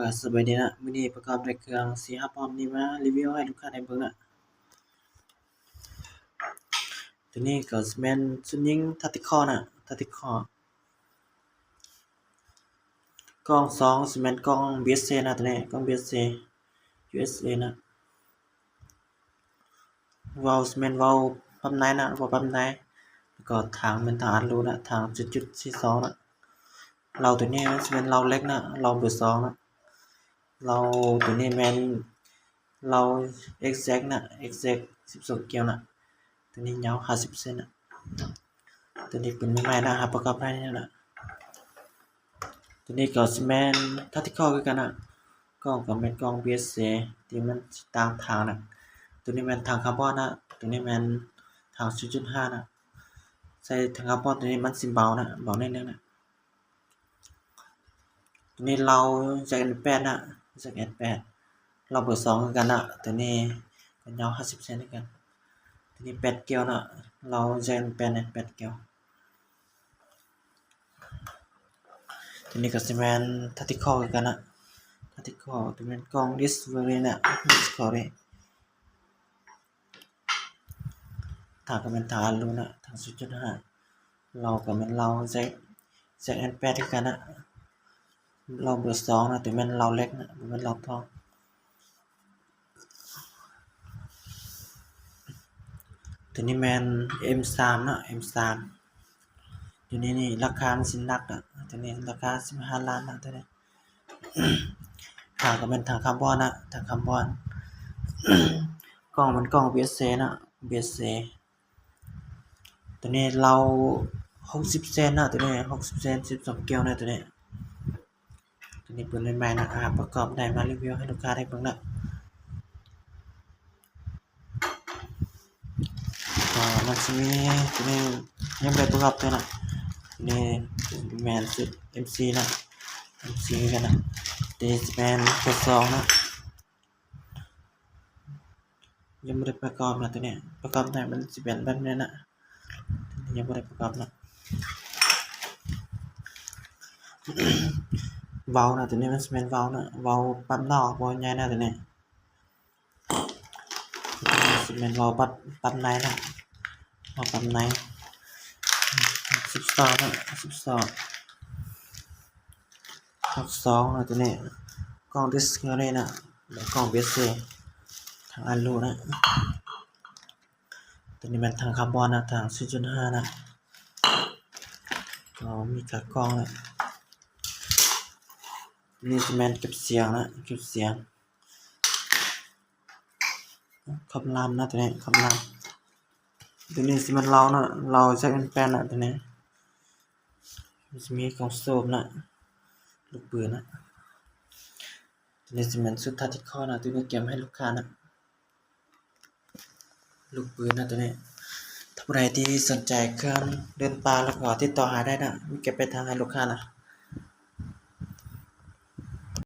ກໍສະບາຍດີນະ, ມື້ນີ້ປະກອບດ້ວຍເຄື່ອງສີ່ຫ້າປ້ອມນີ້ມາຣີວິວໃຫ້ລູກຄ້າໄດ້ເບິ່ງນະ. ຕົວນີ້ກໍຊິແມ່ນຊຸດຍິງ Tactical ນະ, Tactical. ກ້ອງສອງຊິແມ່ນກ້ອງ BSA ນະ, ຕົວນີ້ກ້ອງ BSA USA ນະ. ເບົາຊິແມ່ນເບົາປ້ຳໃນນະ, ເບົາປ້ຳໃນ. ແລ້ວກໍຖັງແມ່ນຖັງອັດຮູນະ, ຖັງຈຸດສີ່ສອງນະ. ເລົາຕົວນີ້ມັນຊິແມ່ນເລົາເຫຼັກນະ, ເລົາເບີສອງນະ. ເລົາຕົວນີ້ແມ່ນເລົາ Exact ນະ, Exact ສິບສອງແກ້ວນະ. ຕົວນີ້ຍາວຫ້າສິບເຊັນນະ. ຕົວນີ້ປືນໃໝ່ໆນະ, ຫາປະກອບໄດ້ນີ້ນະ. ຕົວນີ້ກໍຊິແມ່ນ Tactical ຄືກັນນະ, ກ້ອງກໍແມ່ນກ້ອງ BSA ທີ່ມັນຊິຕ່າງຖັງນະ. ຕົວນີ້ແມ່ນຖັງຄາບອນນະ, ຕົວນີ້ແມ່ນຖັງສູນຈຸດຫ້ານະ. ໃສ່ຖັງຄາບອນຕົວນີ້ມັນຊິເບົານະ, ເບົາໜ້ອຍໜຶ່ງນະ. ຕົວນີ້ເລົາ Jack ແປດນະ, Jack ແປດ ເລົາເບີສອງຄືກັນນະ. ຕົວນີ້ກໍຍາວຫ້າສິບເຊັນຄືກັນ. ຕົວນີ້ແປດແກ້ວນະ, ເລົາ Jack ແປດນະ, ແປດແກ້ວ. ຕົວນີ້ກໍຊິແມ່ນ Tactical ຄືກັນນະ, Tactical ຕົວແມ່ນກ້ອງ Discovery ນະ, Discovery. ຖັງກໍແມ່ນຖັງອັດຮູນນະ, ຖັງສູນຈຸດຫ້າ. ເລົາກໍແມ່ນເລົາ Jack Jack ແປດຄືກັນນະ, ເລົາເບີສອງນະ, ຕົວແມ່ນເລົາເຫຼັກນະ, ບໍ່ແມ່ນເລົາທອງ. ຕົວນີ້ແມ່ນ M ສາມເນາະ, M ສາມ. ຕົວນີ້ນີ້ລາຄາມັນຊິໜັກນະ, ຕົວນີ້ລາຄາສິບຫ້າລ້ານນະ, ຕົວນີ້. ຖັງກໍແມ່ນຖັງຄາບອນນະ, ຖັງຄາບອນ. ກ້ອງມັນກ້ອງ BSA ນະ, BSA. ຕົວນີ້ເລົາຫົກສິບເຊັນນະ, ຕົວນີ້ຫົກສິບເຊັນ ສິບສອງແກ້ວນະ, ຕົວນີ້. ຕົວນີ້ປືນໃໝ່ໆນະ, ຫາປະກອບໄດ້ມາຣີວິວໃຫ້ລູກຄ້າໄດ້ເບິ່ງນະ. ກໍມັນຊິມີຕົວນີ້ຍັງບໍ່ໄດ້ປະກອບເທື່ອນະ, ຕົວນີ້ແມ່ນຊຸດ M ສີ່ນະ, M ສີ່ຄືກັນນະ. ຕົວນີ້ຊິແມ່ນຕົວສອງນະ. ຍັງບໍ່ໄດ້ປະກອບນະ, ຕົວນີ້ປະກອບໄດ້ມັນຊິເປັນແບບນີ້ນະ, ຕົວນີ້ຍັງບໍ່ໄດ້ປະກອບນະ. ເບົານະ, ຕົວນີ້ມັນຊິແມ່ນເບົານະ, ເບົາປັບນອກ, ເບົາໃຫຍ່ນະ, ຕົວນີ້. ຕົວນີ້ຊິແມ່ນເບົາປັບ, ປັບໃນນະ, ເບົາປັບໃນ. ສິບສອງນະ, ສິບສອງ. ພັກສອງນະ, ຕົວນີ້ກ້ອງ Discovery ນະ, ແລ້ວກ້ອງ BSA ທັງອັນໂລນະ. ຕົວນີ້ແມ່ນຖັງຄາບອນນະ, ຖັງສູນຈຸດຫ້ານະ, ກໍມີຂາກ້ອງນະ. ຕົວນີ້ຊິແມ່ນເກັບສຽງນະ, ເກັບສຽງ. ຄຳລາມນະ, ຕົວນີ້ຄຳລາມ. ຕົວນີ້ຊິແມ່ນເລົານະ, ເລົາ Jack ແປດນະ, ຕົວນີ້. ມັນຊິມີກ້ອງສະໂກບນະ, ລູກປືນນະ. ຕົວນີ້ຊິແມ່ນຊຸດ Tactical ນະ, ຕົວນີ້ກຽມໃຫ້ລູກຄ້ານະ, ລູກປືນນະ, ຕົວນີ້. ຖ້າຜູ້ໃດທີ່ສົນໃຈເຄື່ອງເດີນປ່າ ແລ້ວກໍຕິດຕໍ່ຫາໄດ້ນະ, ມີເກັບໄປທາງໃຫ້ລູກຄ້ານະ.